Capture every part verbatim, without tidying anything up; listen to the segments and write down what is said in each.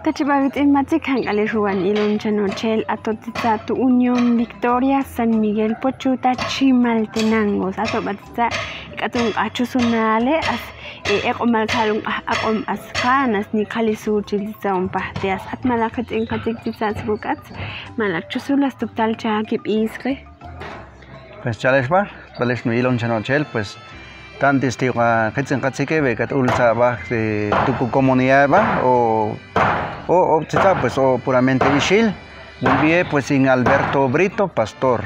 Tachi ba wits'in Matzin, kan k'al ixuwan ilon chanochel ato titza' tu Unión Victoria San Miguel Pochuta Chimaltenango. Ato ba titza' k'aton q'ax chusunale as e eq'omal kal un q'ax aq'on askan as ni kali suchil titza' un pajte as at malak jits'in katik titza' sbuk'at malak chusul as tuktal chaki b'isqe. Pues chalex ba, b'alex nu ilon chanochel, pues tanti sti qa jits'in qatzike be kat ultza ba, eh, tuku comunidad ba o o o titza' pues o puramente ixil. B'ie pues in Alberto Brito, pastor.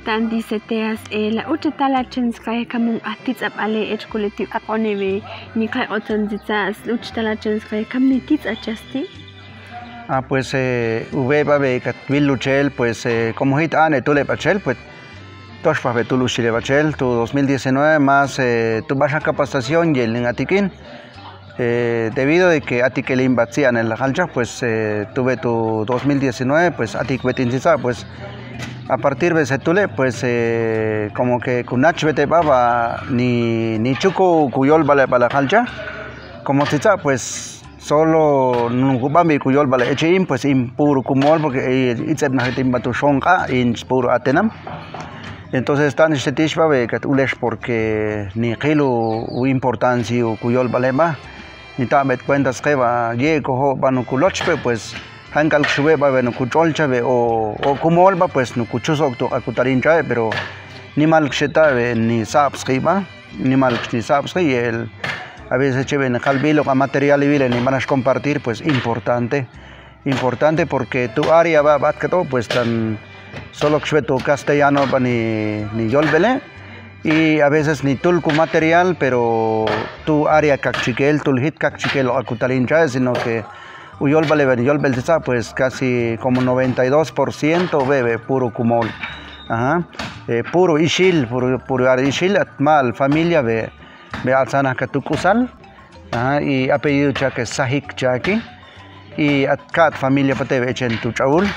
Tanti seteas e la ucha tala chen sqe kamun q'at titza' b'ale ech kuleti' aq'one be ni kay q'otzan titza' as ucha tala chen sqe kam ni titza' chasti. Ah, pues, eh, ube ba be kat wil luchel, pues, eh, como jit ane tule bachel, pues, toxpa be tuluxile bachel, tu dos mil diecinueve más, eh, tu baxa capacitación yel in atikin. Eh, debido de que atikeli in batzi ane la jalcha, pues, eh, tube tu dos mil diecinueve, pues, atik betin titza', pues, a partir de se tule, pues, eh, como que kunach bete baba ni, ni chuku kuyol bale bala jalcha. Como titza', pues, solo nuku b'anb'i kuyol b'ale eche in, pues in puro kumol, porque itz'eb'najet in b'atu xonq'a in puro atenam. Entonces tan xtetix b'abe kat ulex, porque ni qil u importancia u kuyol b'ale b'a, ni ta' b'et cuenta sqe b'a ye' kojo' b'a nuku lochpe, pues jan k'al kxube b'abe nuku ch'olchabe o o kumol b'a, pues nuku chusok tu' akutalin chae, pero nimal kxeta' be ni sab' sqi b'a. Nimal kxni sab' sqi yel a veces chebe ni qalb'il oq a material iwile ni b'anax compartir, pues importante. Importante porque tu área b'a b'at kato, pues tan solo kxbe tu castellano b'a ni ni yolb'ele. Y a veces ni tul ku material, pero tu área kakchikel, tul jit kakchikel oq a kutalin chae, sino que u yolb'ale b'a ni yolb'el titza', pues casi como noventa y dos por ciento b'e b'e puro kumol. Aha. Eh, puro ixil, puro puro ar ixil at mal familia b'e b'e atzanaj katu k'usal. Aha, y apellido chake Sajik chaki. Y at kat familia pate b'e echen tu ch'aul.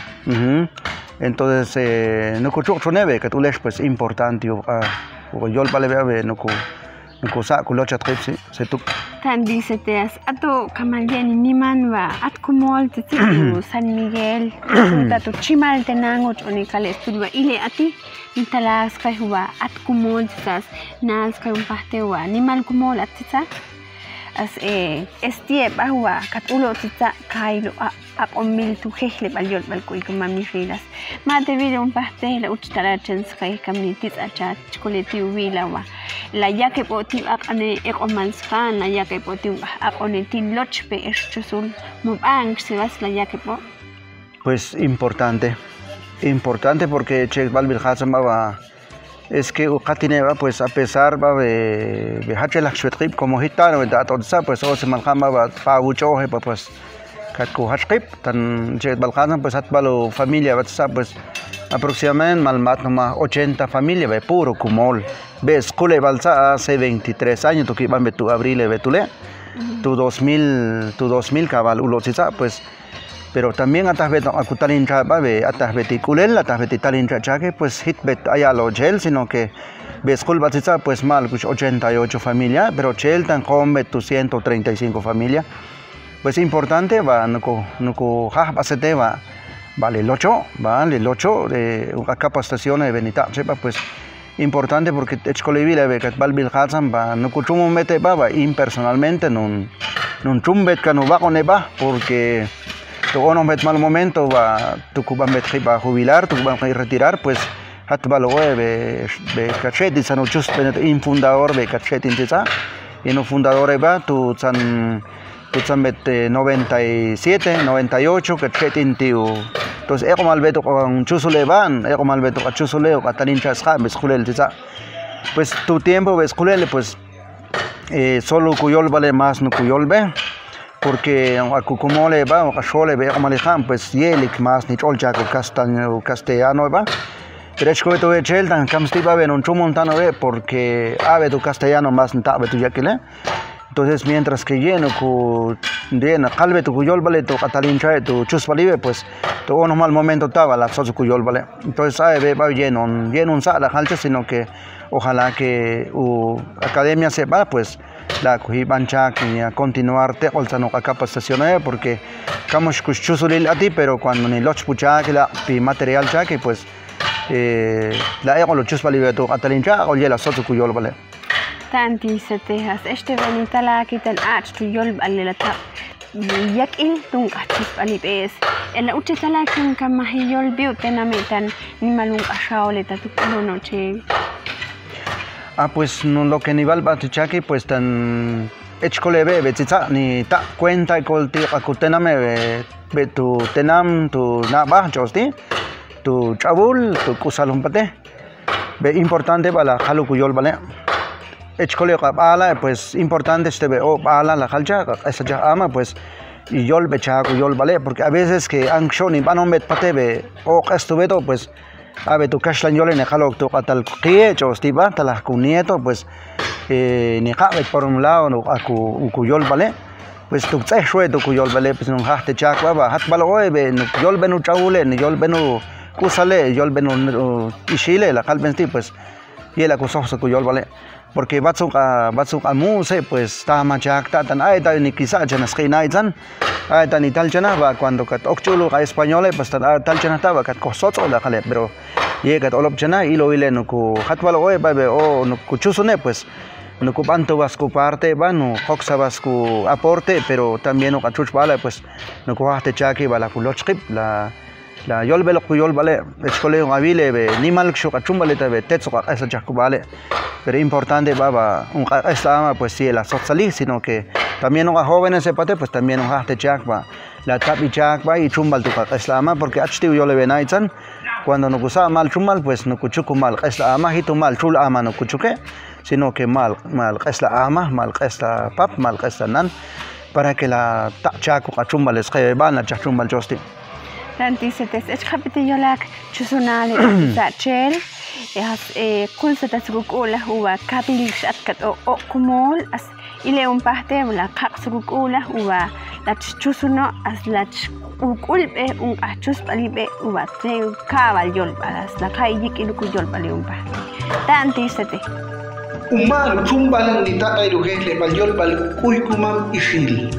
Entonces, eh, nuku chuq' chune b'e kat ulex, pues importante yo a yolb'ale b'e b'e nuku nuku sa' ku lochat qib si. Setuk. Tan dice teas ato kamal ye' ni niman b'a at kumol titzi' tu San Miguel, ta tu Chimaltenango, ch'oni kale stul b'a ile ati, ni talas qe b'a at kumol titza' as nas qe un pajte b'a nimal kumol at titza'. As e esti e b'a b'a kat ulo titza' kaylo a aq'omil tu jejleb'al yolb'al k'uy ku mamixilas. Ma te wil un pajte la uch tala chen sqe kam ni titza' chach kuleti' u wila b'a. La yakeb'o ti b'aq'ne eq'omal sqan, la yakeb'o ti un b'a aq'one ti lochpe ex chusul mu b'an kxsib'as la yakeb'o. Pues importante. Importante porque chek b'alb'il jatzan b'a b'a. Es que u qatine b'a, pues a pesar b'a b'e jachelaj kxb'et qib' como jitano b'e ta at'ot sa', pues o se mal qan b'a b'a pa wuch'oje b'a, pues kat ku jach qib', tan chek b'al qan, pues at b'al u familia b'a sa', pues aproximadamente mal mat no más ochenta familia b'e puro kumol. B'e squle b'al sa' hace veintitrés años, tu ki b'an b'e tu abril b'e tule. Tu dos mil, tu dos mil kab'al ulo titza', pues pero también ataj b'et oq a ku talin cha b'a b'e ataj b'et i k'ulel, ataj b'et i talin cha chake, pues jit b'et ayal ochel, sino que b'e squl b'a titza', pues mal kux ochenta y ocho familia, pero chel tan qom b'et tu ciento treinta y cinco familia. Pues importante b'a nuku nuku jaj b'a sete b'a b'a le locho, b'a le locho, eh, uka capacitación b'e ni ta' che b'a, pues importante porque ech kole iwil b'e kat b'alb'il jatzan b'a nuku chumon b'et b'a b'a in personalmente nun nun chum b'et kan u b'aq'on b'a, porque tu onoj b'et mal momento b'a tu ku b'an b'et qib' b'a jubilar, tu ku b'an qib' retirar, pues jat b'al oq b'e b'e kat xe'tin san u chust b'enet in fundador b'e kat xe'tin titza', in u fundador b'a tu tzan tu tzan b'et noventa y siete, noventa y ocho kat xe'tin ti u. Entonces eq'omal b'et oq a chusule b'a, eq'omal b'et oq a chusule oq a talin cha sq'ab' b'e squlel titza'. Pues tu tiempo b'e squlel, pues, eh, solo ku yolb'ale más nuku yolb'e, porque oq a ku kumole b'a oq a xole b'e eq'omal iq'ab', pues ye'lik más ni ch'ol cha ku castellano b'a. Pero ech ku b'et u echel tan kam sti' b'a b'e nun chumon tan b'e, porque a b'et u castellano más ni ta' b'et u yak'ile. Entonces mientras que yenu ku yenu kalbe tu ku yolbale tu katalin chae tu chusbalibe, pues tu ono mal momento taba la sots ku yolbale. Entonces aebe ba yenu yenu sa la halcha, sino que ojalá que u academia se ba, pues la ku hi ban chak ni a continuar te ol sano ka capacitación, porque kamo ku chusulil ati, pero cuando ni loch pucha que la pi material chak, pues eh, la ego lo chusbalibe tu katalin cha o yela sots ku yolbale. Tanti se te has este beni tala ki tan ach tu yolbale la ta. Yakil tun ka chusbalibe es. El uche tala kin kama hi yolbiu tename tan ni malun ka shaole ta tu kulo noche. Ah, pues no lo que ni valba tu chaki, pues tan echkole be be tsitsa ni ta cuenta kol ti ka kutename be be tu tenam tu naba chosti tu chabul tu kusalum pate. Be importante ba la kalu ku yolbale. Echkole ka bala, pues importante este be o bala la halcha ka esa cha ama, pues yolbe cha ku yolbale, porque a veces que an shoni banon bet pate be o esto beto, pues abe tu kashlan yole ne kalok tu katal kie chosti ba tala ku nieto, pues eh, ni kabe por un lado no aku ku yolbale. Pues tu tse shue tu ku yolbale, pues no hahte chak ba ba hat balo oe be no yolbenu chaule, no yolbenu kusale, yolbenu ishile la kalben ti, pues yela ku sohsa ku yolbale. Porque batsu ka batsu ka mu se, pues ta ma chak ta tan ai ta ni kisa chana sqina itzan. Ay tan ital chana ba cuando kat okchulu ka españole, pues tan tal chana ta ba kat kosotso la kale, pero ye kat olop chana ilo ile no ku hatbal oe ba be o no ku chusune, pues no ku banto bas ku parte ba no koksa bas ku aporte, pero también no ka chuch bala, pues no ku hahte chaki bala ku lochkip la la yolbel ku yolbale. Echkole un avile be nimal kshu ka chumbale ta be tetso ka esa chak ku bale. Pero importante ba ba un ka esa ama, pues si la sotsali, sino que también un jóvenes se pate, pues también un hahte chak ba la tabi chak ba y chumbal tu ka qesla ama, porque achti u yole bena itzan. Cuando no ku sa mal chumbal, pues no ku chuku mal qesla ama, hitu mal chul ama no ku chuke, sino que mal mal qesla ama, mal qesla pap, mal qesla nan, para que la ta chak ku ka chumbal es que ba na chak chumbal chosti. Tanti se te ech kapiti yolak chusunale sa chel. As kun se ta sukukula uwa kabil shat kat o o kumol as Ile un pahte la qaq' sukuk'ula uwa la chusuno as la uk'ulbe un q'aj chusb'alibe uwa te kabal yolb'al as la qay yik'il uku yolb'ali un pahte. Ta'nti sete. Umal chumb'al ni taq'ay rujejleb'al yolb'al k'uykumam ixil.